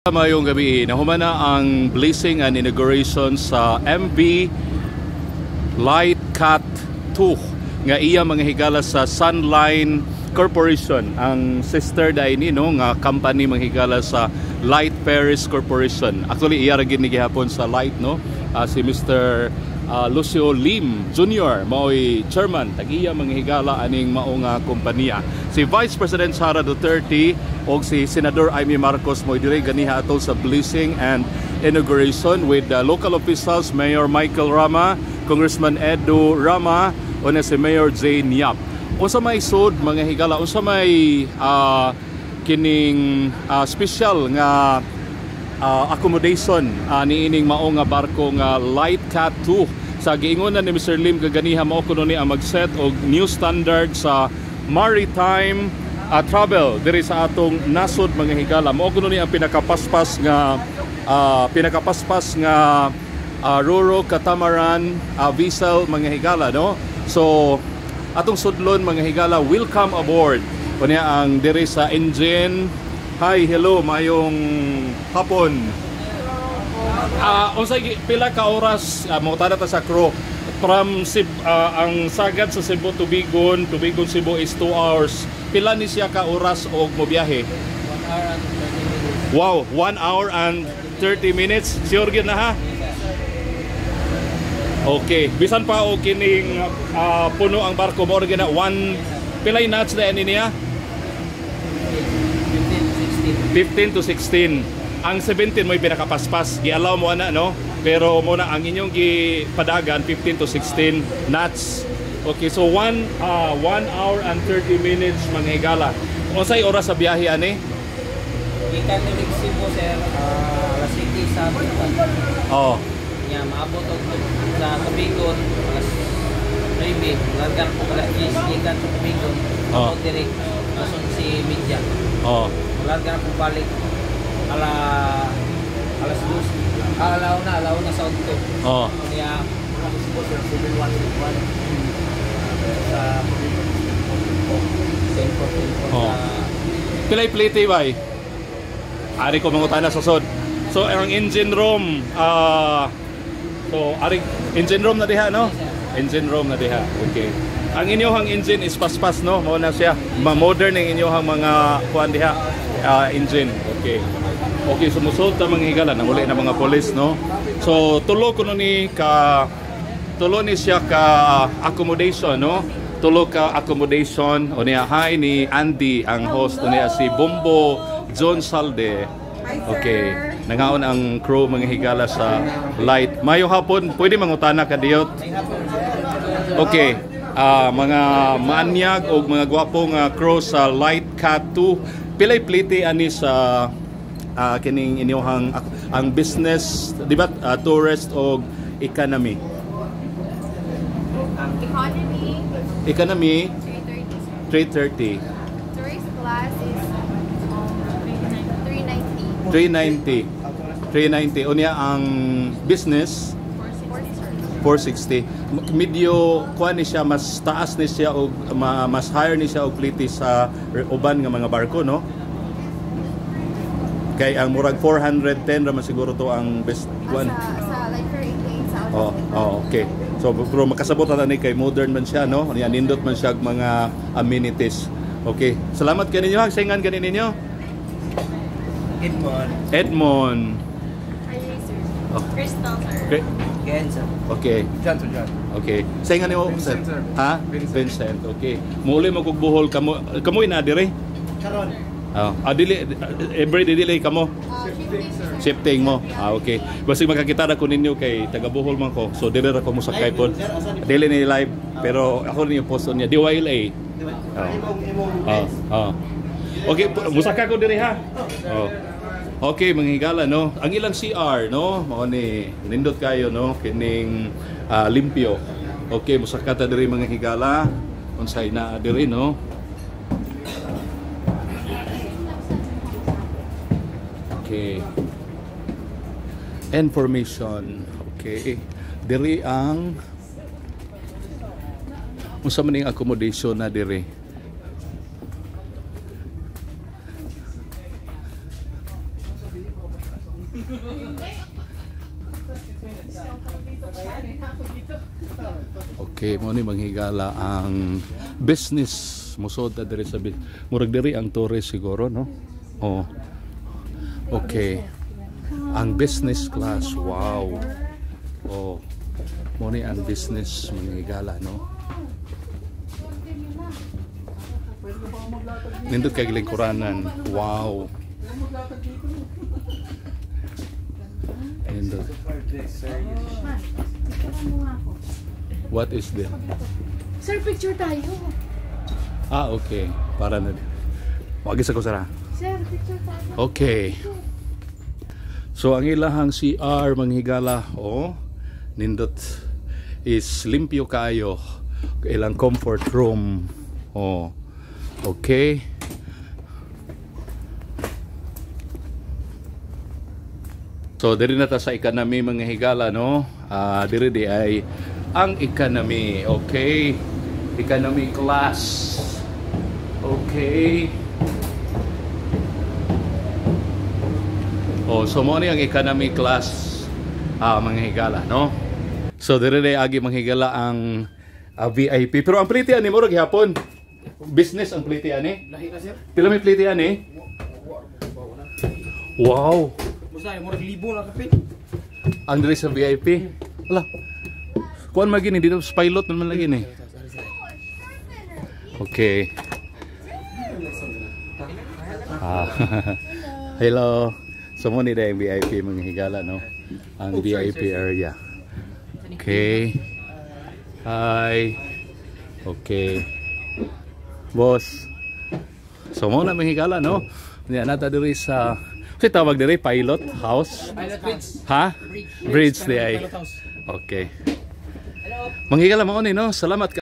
Mayong gabi, nahuman na ang blessing and inauguration sa MV Light Cat 2 nga iya mga higala sa Sunline Corporation, ang sister dai ni, no, nga company, mga higala, sa Light Ferries Corporation. Actually, iya ra gid ni gihapon sa Light, no. Si Mr. Lucio Lim Jr. mao'y chairman, tag-iya mga higala aning mao nga kompanya. Si Vice President Sara Duterte og si Senador Imee Marcos mo diri ganiha atol sa blessing and inauguration with the local officials, Mayor Michael Rama, Congressman Edu Rama, o na si Mayor Jane Yap. Unsa may sud, mga higala, unsa may kining special nga accommodation niining mao nga barko nga Light Cat 2? Sa giingonan ni Mr. Lim kaganiha, mao kuno ni ang mag-set og new standard sa maritime travel diri sa atong nasod, mga higala. Mao kuno ni ang pinakapaspas nga Roro catamaran vessel, mga higala, no. So atong sudlon, mga higala. Welcome aboard. Unya ang diri sa engine. Hi, hello, mayong hapon. Unsay pila ka oras mo ta sa crew from Cebu, ang sagad sa Cebu Tubigon, Tubigon Cebu is 2 hours. Pila ni siya ka oras og mobiyahe? 1 hour and 30 minutes. Wow, 1 hour and 30 minutes. Sure gyud na ha? Okay, bisan pa og kining puno ang barko mo na 1 pilay knots na ani niya? 15 to 16. 15 to 16. Ang 17 mo'y pinakapaspas. Gi-allow mo ana, no? Pero mo na ang inyong gipadagan 15 to 16 knots. Okay, so 1 1 hour and 30 minutes, mga higala. Unsay oras sa biyahe ani? Gikan ni Cebu, sir, alas 7 sa buwan. Oh. Nya maabot og sa Tubigon alas 9. Larga po alas 10 gikan sa Tubigon. Oh. Abot diri alas 11:30. Oh. Larga na po balik alas 2. Ah, alauna sa udto. Oh. Nya Cebu, sir, 7181. Sa 10:44 Oh. sa Pilay plate bay? Ari ko mangutana sa sod. So ang engine room, so ari engine room na diha, no? Engine room na diha. Okay. Ang inyong engine is paspas, no? Mao na siya. Ma-modern ang inyong mga kuan diha, engine. Okay. Okay, sumusulod ta, mga higala, nanguli na mga police, no? So tulo kuno ni ka tulo ni siya ka accommodation, no? Tulo ka accommodation. O niya, hi ni Andy ang host, o niya si Bombo John Salde. Hi, sir. Okay. Nangaon ang crew, mga higala, sa Light. Mayo hapon, pwede mangutana ka diyot? Okay. Mga maanyag o mga gwapo nga crew sa Light Cat 2. Pilay plite ani sa kining inyong ang business, di ba, tourist o economy? Economy, Economy 330, sir. 330. Tourist class is 390. 390. 390. Unya ang business? 460. 460. Medyo kuan ni siya, mas taas ni siya og mas higher ni siya og plite sa uban nga mga barko, no? Kay ang murag 410 ra man siguro to ang best kuan. Sa Light Ferry 88 sa Oh, okay. So pero makasabot na ni kay modern man siya, no? Unya nindot man siya og mga amenities. Okay. Salamat kaninyo. Singan gani ninyo? Edmond. Edmond. Hi, sir. Oh. Crystal, sir. Okay. Ken, sir. Okay. John, sir, John. Okay. Sa nga nimo, sir? Vincent, sir. Ha? Vincent. Vincent. Okay. Muuli mo kog Bohol kamo kamo ina dire? Karon. Oh, dili every day dili kamo Shifting, sir. Shifting mo. Ah, okay. Basig makakita ra ko ninyo kay taga Bohol man ko. So dili ra ko mosakay pod. Dili ni live pero ako ni post niya DYLA. Oh. Oh, oh. Okay, musaka ko diri ha. Oh. Okay, mga higala, no. Ang ilang CR, no, mao ni nindot kayo, no, kining limpyo. Okay, musaka ta diri, mga higala. Unsay naa diri, no? Okay. Information. Okay. Diri ang unsa man ning accommodation na diri? Okay, mo ni manghigala ang business, musod ta diri sa murag diri ang tourist siguro, no? Oh. Okay. Ang business class, wow. Oh. Mo ni ang business, manghigala, no? Nindot kay lingkuranan. Wow. Nindot. What is this? Sir, picture tayo. Ah, okay. Para na. Wag sa ko sara. Sir, picture tayo. Okay. So ang ilahang CR, manghigala, oh, nindot is limpyo kayo. Ilang comfort room. Oh. Okay. So diri na ta sa economy, mga higala, no? Ah, diri di ay ang economy, okay? Economy class. Okay. Oh, so mo ni ang economy class, mga higala, no? So diri di agi, mga higala, ang VIP. Pero ang pliti ani murag gihapon. Business ang pliti ani. Lahi na, sir. Pila may pliti ani? Wow. Musa, murag libo na kapit. Ang diri sa VIP. Ala. Kuan man gini dito sa pilot naman lagi ni. Okay. Ah. Hello. So mo ni ang VIP, mga higala, no? Ang VIP area. Okay. Hi. Okay. Boss. So mo na, mga higala, no? Niya nata diri sa kasi tawag diri pilot house. Pilot bridge. Ha? Bridge di ay. Pilot house. Okay. Manghigala mo ni, no? Salamat.